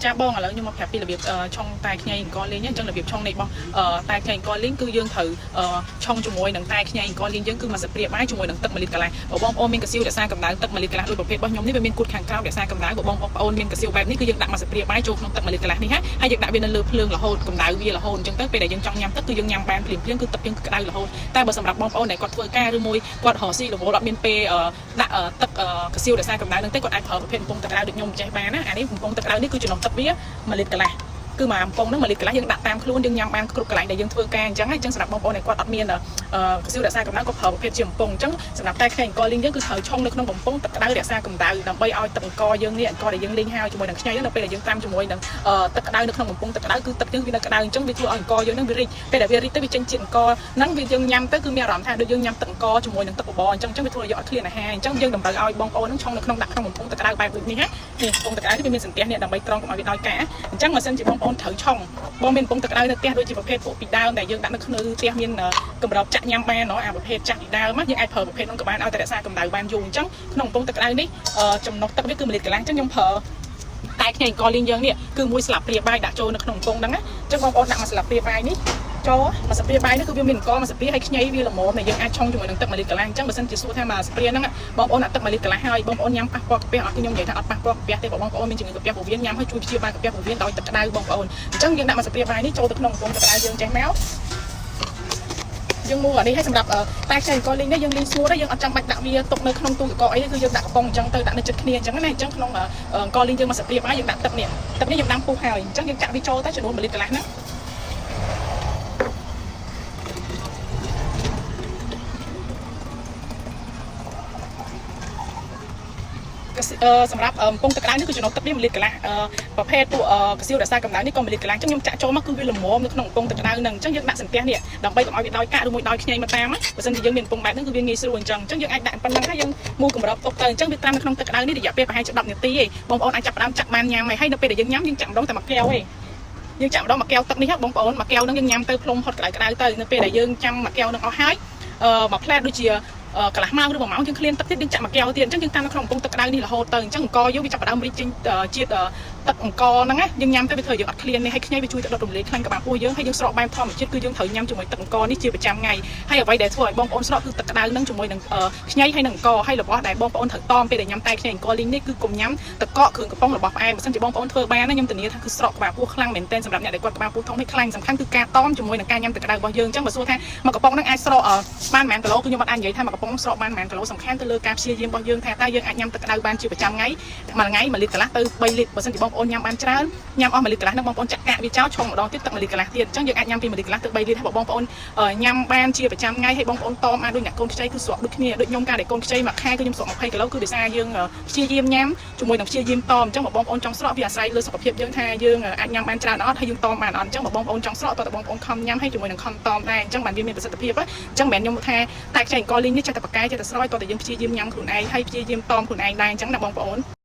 ចាបងឥឡូវខ្ញុំមកប្រាប់ពីរបៀបឆុងតែខ្ញីអង្ករលីងអញ្ចឹងរបៀបឆុងនៃរបស់តែខ្ញីអង្ករលីងគឺយើងត្រូវឆុងជាមួយនឹងតែខ្ញីអង្ករលីងយើងគឺមួយស្លាបព្រាបាយជាមួយនឹងទឹក1លីត្រកន្លះបើបងប្អូនមានកាស៊ីវរក្សាកម្ដៅទឹក1លីត្រកន្លះដូចប្រភេទរបស់ខ្ញុំនេះវាមានគូតខាងក្រោមរក្សាកម្ដៅបើបងប្អូនមានកាស៊ីវបែបនេះគឺយើងដាក់មួយស្លាបព្រាបាយចូលក្នុងទឹក1លីត្រកន្លះនេះហើយយើងដាក់វានៅលើភ្លើងរហូតកម្ដៅវារហូតអញ្ចឹងទៅពេលដែលយើងចង់ញ៉ាំទឹកគឺយើងញ៉ាំបានភ្លាមភ្លាមគឺទឹកយើងក្ដៅរហូតតែបើសម្រាប់បងប្អូនដែលគាត់ធ្វើការឬមួយគាត់រកស៊ីរវល់អត់មានពេលដាក់ទឹកកាស៊ីវរក្សាកម្ដៅហ្នឹងទេគាត់អាចប្រើប្រភេទកំប៉ុងទឹកក្ដៅដូចខ្ញុំចេះបានណាអានេះកំប៉ុងទឹកក្ដៅនេះគឺចំណុះទឹកវា1លីត្រកន្លះគឺមួយកំប៉ុងហ្នឹង1លីត្រកន្លះយើងដាក់តាមខ្លួនយើងញ៉ាំបានគ្រប់កន្លែងដែលយើងធ្វើការអញ្ចឹងអញ្ចឹងសម្រាប់បងប្អូនដែលគាត់អត់មានកាស៊ីវរក្សាកម្ដៅគាត់ប្រើប្រភេទជាកំប៉ុងអញ្ចឹងសម្រាប់តែខ្ញីអង្ករលីងយើងគឺត្រូវឆុងនៅក្នុងកំប៉ុងទឹកក្ដៅរក្សាកម្ដៅដើម្បីឲ្យទឹកអង្ករយើងនេះអង្ករដែលយើងលីងហើយជាមួយនឹងខ្ញីហ្នឹងនៅពេលដែលយើងត្រាំជាមួយនឹងទឹកក្ដៅនៅក្នុងកំប៉ុងទឹកក្ដៅគឺទឹកយើងវានៅក្ដៅអញ្ចឹងវាធ្វើឲ្យអង្ករយើងហ្នឹងវារីកពេលដែលវារីកទៅវាចេញជាតិអង្ករហ្នឹងវាយើងញ៉ាំទៅគឺមានអារម្មណ៍ថាដូចយើងញ៉ាំទឹកអង្ករជាមួយនឹងទឹកបបរអញ្ចឹងអញ្ចឹងវាធ្វើឲ្យយើងអត់ឃ្លានអាហារអញ្ចឹងយើងតម្រូវឲ្យបងប្អូនហ្នឹងឆុងនៅក្នុងដាក់ក្នុងកំប៉ុងទឹកក្ដៅបែបដូចនេះណានេះកំប៉ុងទឹកក្ដៅនេះវាមានសន្ទះនេះដើម្បីត្រង់កុំឲ្យវាដោយការអញ្ចឹងបើសិនជាបងប្អូនត្រូវឆុងបងមានកំប៉ុងទឹកក្ដៅនៅផ្ទះដូចជាប្រភេទពួកពីដើមដែលយើងដាក់នៅក្នុងផ្ទះមានកម្របចាក់ញ៉ាំបានអាប្រភេទចាក់ពីដើមយើងអាចប្រើប្រភេទនោះក៏បានឲ្យតែរក្សាកម្ដៅបានយូរអញ្ចឹងក្នុងកំប៉ុងទឹកក្ដៅនេះចំណុះទឹកវាគឺ1លីត្រកន្លះអញ្ចឹងខ្ញុំប្រើតែខ្ញីអង្គលីងយើងនេះគឺមួយស្លាបព្រាបាយដាក់ចូលនៅក្នុងកំប៉ុងហ្នឹងណាអញ្ចឹងបងប្អូនដាក់មួយស្លាបព្រាបាយនេះចូលមួយស្លាបព្រាបាយនេះគឺវាមានអង្គមួយស្លាបព្រាហើយខ្ញីវាល្មមដែលយើងអាចឆុងជាមួយនឹងទឹក1លីត្រកន្លះអញ្ចឹងបើសិនជាសួរថាមួយស្លាបព្រាហ្នឹងបងប្អូនដាក់ទឹក1លីត្រកន្លះហើយបងប្អូនញ៉ាំប៉ះពាល់កាពះអត់គឺខ្ញុំនិយាយថាអត់ប៉ះពាល់កាពះទេបើបងប្អូនមានជំងឺកាពះពោះវៀនញ៉ាំហើយជួយព្យាបាលកាពះពោះវៀនដោយទឹកក្ដៅបងប្អូនអញ្ចឹងយើងដាក់មួយស្លាបព្រាបាយនេះចូលទៅក្នុងកំប៉ុងទឹកក្ដៅយើងចេះមកយើងមួអានេះឲ្យសម្រាប់តែខ្ចីអង្គលីងនេះយើងលីងស្ងួតយើងអត់ចាំបាច់ដាក់វាទុកនៅក្នុងទូទឹកកកអីគឺយើងដាក់កំប៉ុងអញ្ចឹងទៅដាក់នៅចិត្តគ្នាអញ្ចឹងណាអញ្ចឹងក្នុងអង្គលីងយើងមកស្លាបព្រាបាយយើងដាក់ទឹកនេះទឹកនេះយើងដាំពុះហើយអញ្ចឹងយើងចាក់វាចូលទៅចំនួន1លីត្រកន្លះហ្នឹង សម្រាប់កំប៉ុងទឹកក្ដៅនេះគឺចំណុះទឹកនេះ1លីត្រកន្លះប្រភេទពួកកាស៊ីវរក្សាកម្ដៅនេះក៏1លីត្រកន្លះអញ្ចឹងខ្ញុំចាក់ចូលមកគឺវាល្មមនៅក្នុងកំប៉ុងទឹកក្ដៅហ្នឹងអញ្ចឹងយើងដាក់សន្ទះនេះដើម្បីកុំឲ្យវាដោយកាក់ឬមួយដោយខ្ញីមកតាមបើសិនជាយើងមានកំប៉ុងបែបហ្នឹងគឺវាងាយស្រួលអញ្ចឹងអញ្ចឹងយើងអាចដាក់ប៉ុណ្្នឹងហើយយើងមូលកម្របទុកទៅអញ្ចឹងវាត្រាំនៅក្នុងទឹកក្ដៅនេះរយៈពេលប្រហែលជា10នាទីឯងបងប្អូនអាចចាប់ផ្ដើមចាក់បានញ៉ាំហើយនៅពេលដែលយើងញ៉ាំយើងចាក់ម្ដងតែមួយកែវឯងយើងចាក់ម្ដងមួយកែវទឹកនេះបងប្អូនមួយកែវហ្នឹងយើងញ៉ាំទៅផ្លុំហត់ក្ដៅក្ដៅទៅនៅពេលដែលយើងចាំមួយកែវហ្នឹងអស់ហើយមួយផ្លែដូចជាកន្លះម៉ោងឬ1ម៉ោងយើងឃ្លានទឹកទៀតយើងចាក់មួយកែវទៀតអញ្ចឹងយើងតាមនៅក្នុងកំប៉ុងទឹកក្ដៅនេះរហូតទៅអញ្ចឹងអង្ករយើងវាចាប់ផ្ដើមរីកចេញជាតិទឹកអង្ករហ្នឹងណាយើងញ៉ាំទៅវាធ្វើយើងអត់ឃ្លាននេះហើយខ្ញីវាជួយទៅដុតរំលាយខ្លាញ់ក្បាលពោះយើងហើយយើងស្រកបែបធម្មជាតិគឺយើងត្រូវញ៉ាំជាមួយទឹកអង្ករនេះជាប្រចាំថ្ងៃហើយអ្វីដែលធ្វើឲ្យបងប្អូនស្រកគឺទឹកក្ដៅហ្នឹងជាមួយនឹងខ្ញីហើយនឹងអង្ករហើយរបស់ដែលបងប្អូនត្រូវតមពេលដែលញ៉ាំតែខ្ញីអង្ករលីងនេះគឺកុំញ៉ាំទឹកកកគ្រឿងកំប៉ុងរបស់ផ្អែមបើសិនជាបងប្អូនធ្វើបានណាខ្ញុំធានាថាគឺស្រកក្បាលពោះខ្លាំងមែនទែនសម្រាប់អ្នកដែលគាត់ក្បាលពោះធំហើយខ្លាញ់សំខាន់គឺការតមជាមួយនឹងការញ៉ាំទឹកក្ដៅរបស់យើងអញ្ចឹងបើសួរថាមកកំប៉ុងហ្នឹងអាចស្រកបានប៉ុន្មានគីឡូគឺខ្ញុំអត់អាចនិយាយថាមកកំប៉ុងស្រកបានប៉ុន្មានគីឡូសំខាន់ទៅលើការព្យាយាមរបស់យើងថាតើយើងអាចញ៉ាំទឹកក្ដៅបានជាប្រចាំថ្ងៃមួយថ្ងៃ1លីត្រកន្លះទៅ3លីត្របើសិនជាបងប្អូនញ៉ាំបានច្រើនញ៉ាំអស់1លីត្រកន្លះហ្នឹងបងប្អូនចាក់កាកវាចោលឆុងម្ដងទៀតទឹក1លីត្រកន្លះទៀតអញ្ចឹងយើងអាចញ៉ាំពី1លីត្រកន្លះទៅ3លីត្រហើយបើបងប្អូនញ៉ាំបានជាប្រចាំថ្ងៃហើយបងប្អូនតមអាចដូចអ្នកកូនខ្ចីគឺស្រកដូចគ្នាដូចខ្ញុំកាលដែលកូនខ្ចីមួយខែគឺខ្ញុំស្រក20គីឡូគឺដោយសារយើងព្យាយាមញ៉ាំជាមួយនឹងព្យាយាមតមអញ្ចឹងបើបងប្អូនចង់ស្រកវាអាស្រ័យលើសុខភាពយើងថាយើងអាចញ៉ាំបានច្រើនអត់ហើយយើងតមបានអត់អញ្ចឹងបើបងប្អូនចង់ស្រកតើបងប្អូនខំញ៉ាំហើយជាមួយនឹងខំតមដែរអញ្ចឹងបានវាមានប្រសិទ្ធភាពអញ្ចឹងមិនមែនខ្ញុំថាតែខ្ចីអង្គលីងនេះចេះតែបកកែចេះតែស្រោយតើតែយើងព្យាយាមញ៉ាំខ្លួនឯងហើយព្យាយាមតមខ្លួនឯងដែរអញ្ចឹងណាបងប្អូន។